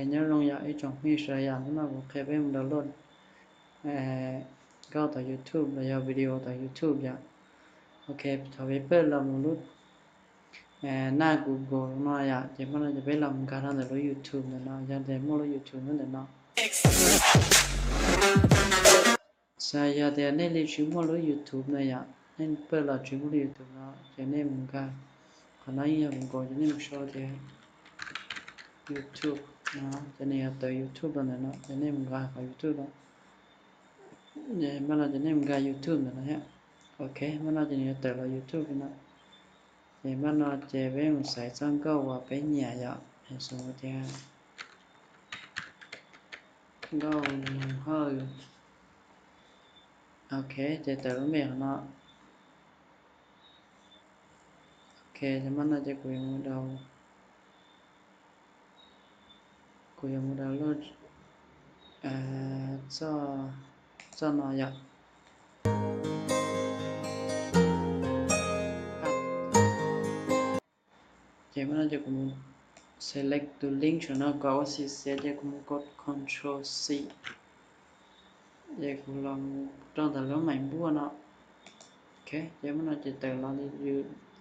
Nyob zoo yom ib tsoom phooj ywg sawv daws, yam hnub no kuv qhia peb mus download nkauj tom YouTube los yog video tom YouTube yom. Ok, thaum peb pawg los mus lub naj Google no yom, ces mas no ces peb los mus nkag rau ntawm lub YouTube ntawm no, yog tias muaj lub YouTube nyob ntawm no. Xav yog tias nej li tsis muaj lub YouTube no yom, nej pawg los tsis muaj lub YouTube no, ces nej mus nkag qhov no, yeej yog Google, ces nej mus sau tias YouTube no, ces nws yuav tawm YouTube los ntawm no, ces nej mus nkag qhov YouTube no. Mas no ces nej mus nkag YouTube ntawm no thiab. Ok, mas no ces nws yuav tawm los YouTube no. Ces mas no ces peb mus xaiv txoj nkauj uas peb nyiam yom, xws tias nkauj Hawj. Ok, ces tawm lub npe qhov no. Ok, ces mas no ces kuv yuav mus download, kuv yuav mus download txoj no yom. Ces mas no ces kuv mus select tus link saum no kom ua xim xiav, ces kuv mus kov Control C. Ces kuv los rau ntawm lub maim npuaj no. Ok, ces mas no ces tawm los,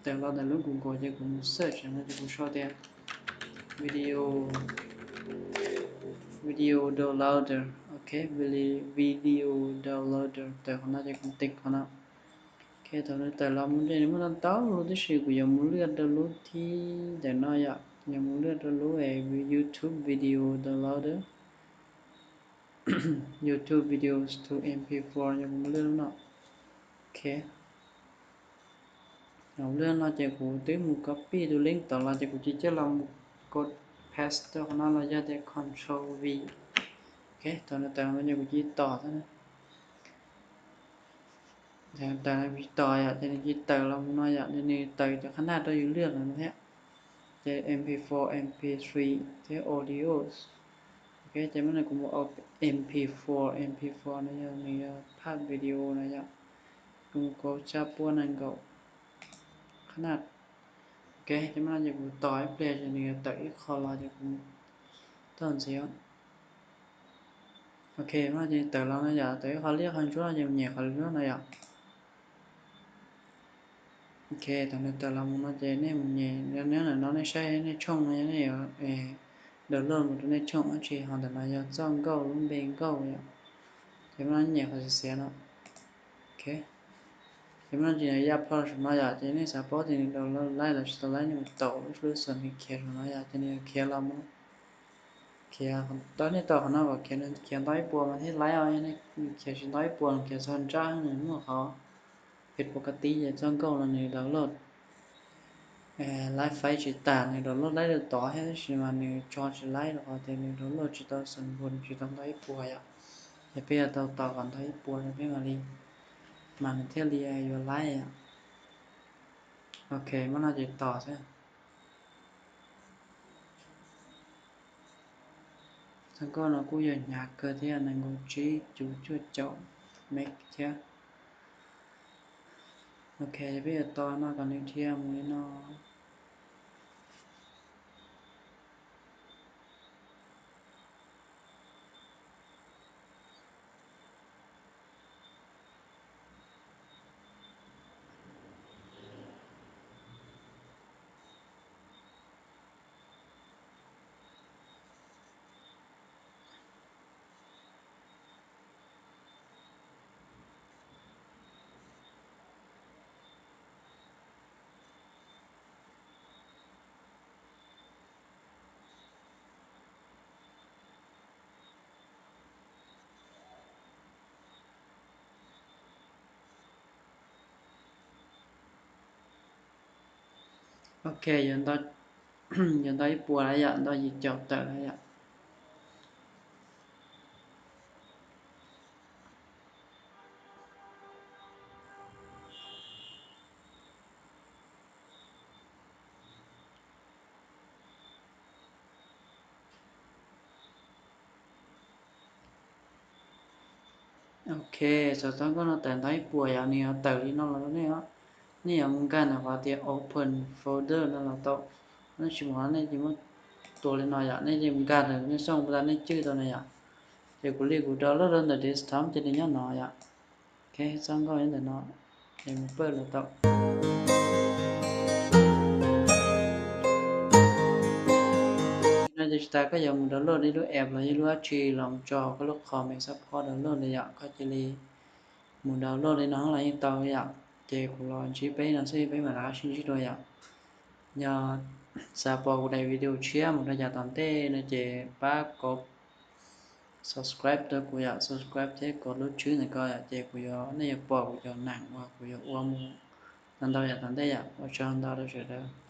tawm los ntawm lub Google, ces kuv mus search no, ces kuv sau tias video, video downloader. Ok, video downloader tawm qhov no ces kuv tiv qhov no. Ok, thaum nws tawm los mus ces nws muaj ntau ntau lub, tab sis kuv yuav mus lwaj rau lub thib ntawm no yom, yuav mus lwaj rau lub YouTube video downloader, YouTube videos to M P four, yuav mus lwaj lub no. Ok, lwaj no ces kuv twb mus copy tus link tod los, ces kuv cia li los mus kov paste rau qhov no los yog tias Control V. Ok, thaum nws tawm los ces kuv cia li tos xwb. Thaum tawm los kuv cia li tos yom, ces nws cia li tawm los mus no yom, nws tawm cov qhab naj rau yus lwaj no thiab. Ces M P four, M P three thiab audios. Ok, ces mas no kuv mus M P four, M P four no yog nws yog part video no yom. Kuv mus kov xya pua nees nkaum qhab naj. Ok, ces mas no ces kuv tos ib pliag ces nws yuav tawm ib qho los ces kuv tau ntxiv. Ok, mas no ces tawm los no yom, tawm ib qho liab qhov ntsuab no ces mus nyem qhov liab no yom. Ok, thaum nws tawm los mus no ces nej mus nyem, yog nyob ntawm no nej saib nej tshooj no, yog nej yuav download mus rau nej tshooj dab tsi, ho ntawm no yog txoj nkauj lub npe nkauj yom. Ces mas no nyem qhov xiav xiav no. Ok, ces mas no ces nws ya plho saum no yom, ces nej xav paub tias nws download laib los tsis tau laib, nej mus taus lub solution nws khiav saum no yom, ces nws yuav khiav los mus, khiav, nej tos qhov no kom khiav, nws khiav ntau ib puas mas thiaj laib os, yog nej khiav tsis ntau ib puas, khiav txog ntsab nws muaj qhov phem puas ka tib, ces txoj nkauj no nws download laib faib tsis tas, nws download laib tau tod thiab tab sis mas nws tso tsis laib rau qhov tias nws download tsis tau xoo npun, tsis tau ntau ib puas yom. Ces peb yuav tau tos kom ntau ib puas rau peb mam li, mas nws thiaj li yuav laib yom. Ok, mas no ces tos xwb. Txoj nkauj no kuj yog hnyav kawg thiab, nees nkaum tsib cuv cuaj caum meg thiab. Ok, peb yuav tos no kom nws dhia mus li no. Ok, yuav ntau ib puas lawm yom, ntau yim caum tawm lawm yom. Ok, txog txoj nkauj no tawm ntau ib puas yom, nws yuav tawm li no los rau nej os. Nej yuav mus nkag ntawm qhov tias open folder no los tau. Nej tsis mus no nej cia li muab tua li no yom, nej cia li mus nkag ntawm nej xoo mus tau nej cwj tau na yom. Ces kuv li kuv download rau ntawm desktop cia li nyob no yom. Ok, txoj nkauj nyob ntawm no, es mus pawj los tau. No ces tsis tas koj yuav mus download ib lub app los ib lub dab tsi los mus tso koj lub qhov me xab phob download li yom, koj cia li mus download li no los yeej tau yom. Ces kuv los ntsib peb no xwb peb mam rov qab sib ntsib dua yom. Yog xav pom kuv daim video tshiab mus rau yav tom ntej no ces pab kov subscribe rau kuv yom, subscribe thiab kov lub tswb ntawm ko yom, ces kuv yuav, nej yuav pom kuv cov neeg uas kuv yuav ua mus ntau ntau yav tom ntej yom. Ua tsaug ntau rau sawv daws.